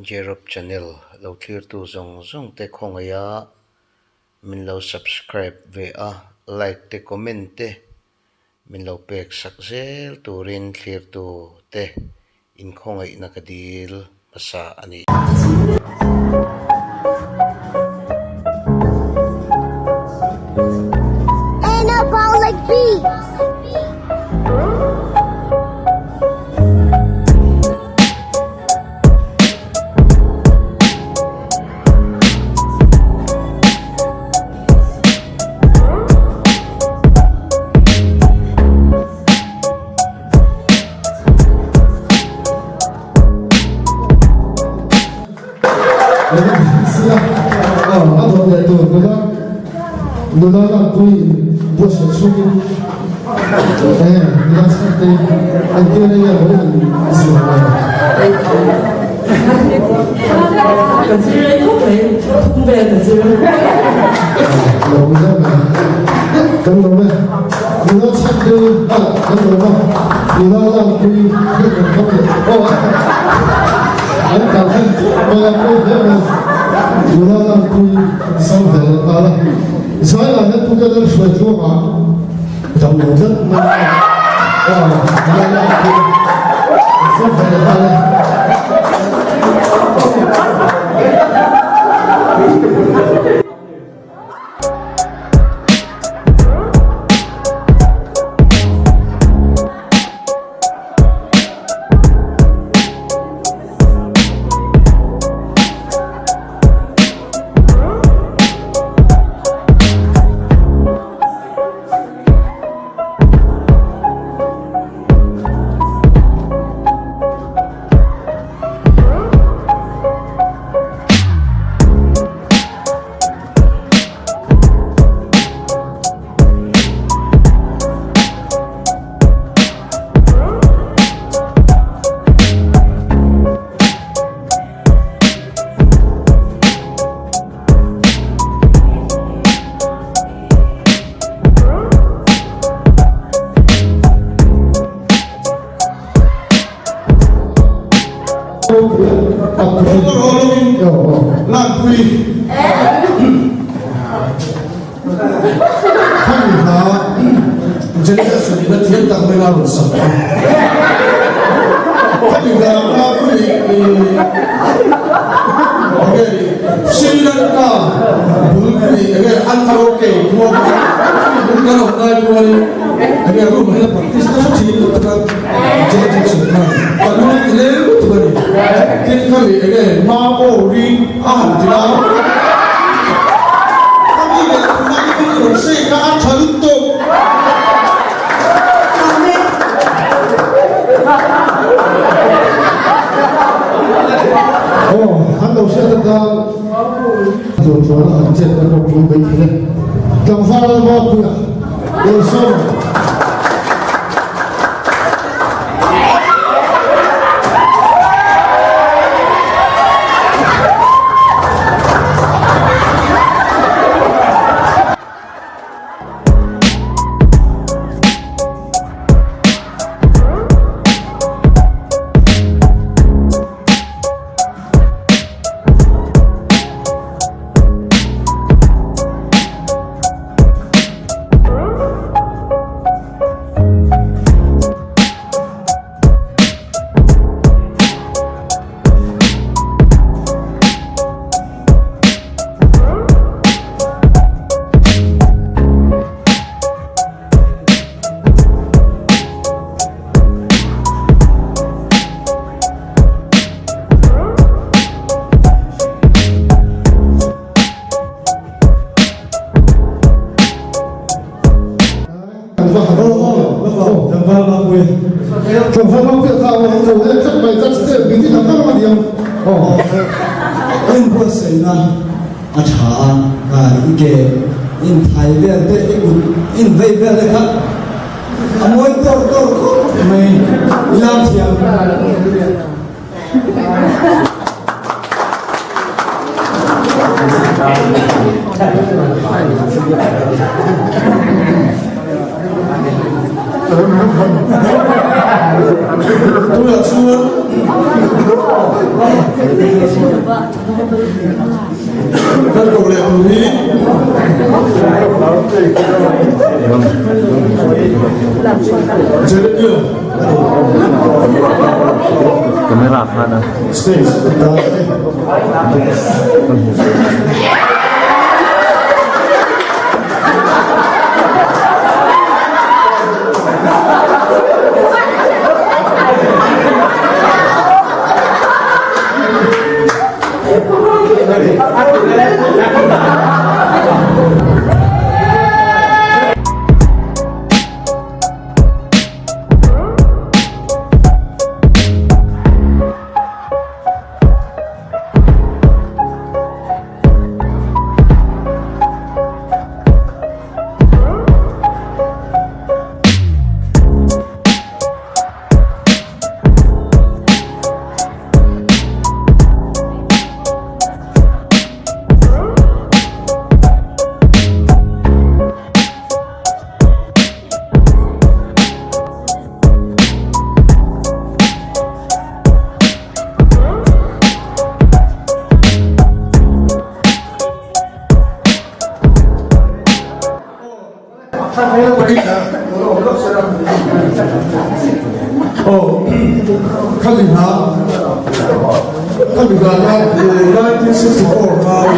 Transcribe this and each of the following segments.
Jerob channel lo thlirtu zawng zawng te khawngaih a min lo subscribe ve a like te comment te min lo pek sak zel turin thlirtu te inkhawngaihna ka dil hmasa a ni. Nula lakpui in buatsaih chhungin nula chhangte engtin nge a lo in zir ve? Ka zir rei khawp mai, thum vel ka zir. Lo zeuh mai. Kan lo e. Nula chhangte ah kan lo a, nula lakpui hian kan khawp leh aw an kal hman mai a pawi hle mai. Nula lakpui an sam ve leh nghal a. Zaiah hian tute lal hruai tluangah dam lo tlat mai a. Aw nula lakpui an sam ve leh nghal e. Inbuatsaihna a tha a, i ke inthai vel te, i kut invei vel te kha a mawi tawr tawr khawp mai, i lam thiam. Tunah chuan kan ko leh tur hi Jeremia Camera khan a. Stage ta Aw, khami hna, khami hna kha 1964 khan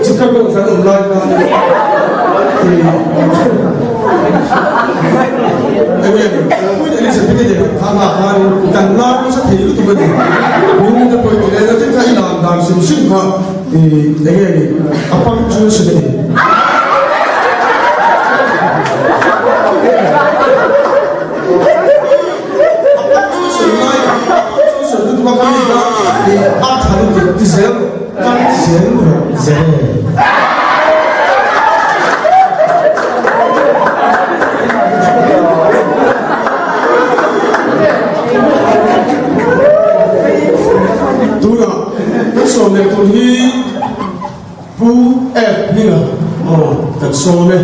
Chicago kan awm lai khan enge Queen Elizabeth i nen kha hna khan kan lar nasa thei lutuk a ni. Min te pawh i ti leh a, tin kha i lam dan hrim hrim kha enge ni a punctuation a ni. A punctuation lai a punctuation lutuk a kha mi kha a tha lutuk ti zel kal zel rawh zel. Tunah kan sawm leh tur hi Pu Ed Hminga aw kan sawm e.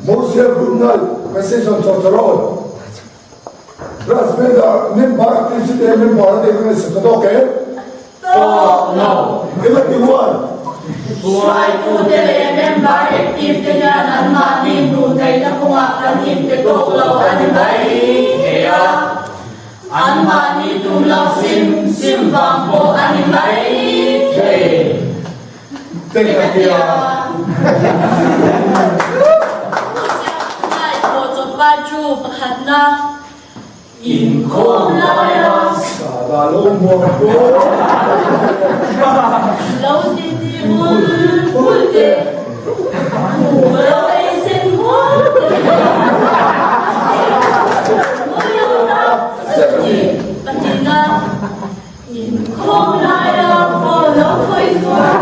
Mosia good night message on Chorchorol. Brass band ah member activity te member te kan sa tawk e. Tawk lo. Ema ti huan. Hruaitute leh member active te hian anmahni hmuh theihna kawngah kan inpe tawk lo a ni mai thei a. Anmahni tum lo sim sim vang pawh a ni mai thei. Tekatia. Ziak pawh chawpa chu pakhatna inkhawm laia. Lo ti ti hul hul te. Lo ei sen hul te. Pathina. Inkhawm laia phone lo khawih kual.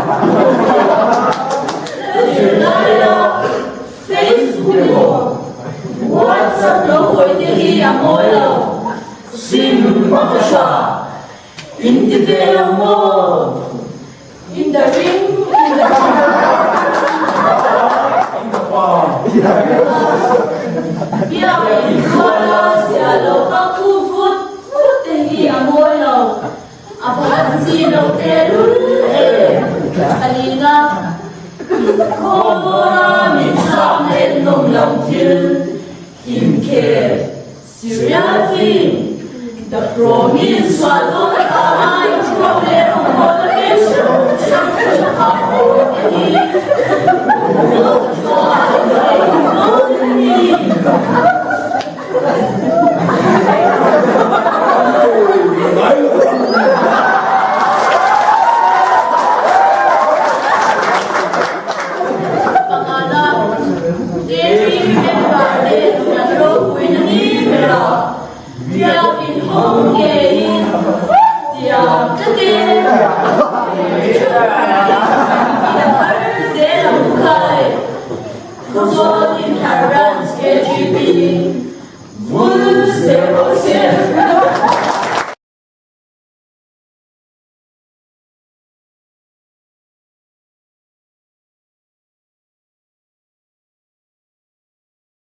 ve lo maw? In the ring, in the Biak in rual a zia lo ka khu vut vut te hi a mawi lo. A phan chi lo tehlul e. Palina, Inkhawm dawna min chak leh nawm lo thil, inkhel, serial film, The Promise sual dawn atana inthuam leh rawngbawlna peng hrang hrang te tha phah fo te hi hlawhthlawh a inthei dawn a ni. Pangana, Dairy member te kan ropui na ni ber a, biakin hawng ngeiin tiang tlatin i har zel ang khai. Thuzawn.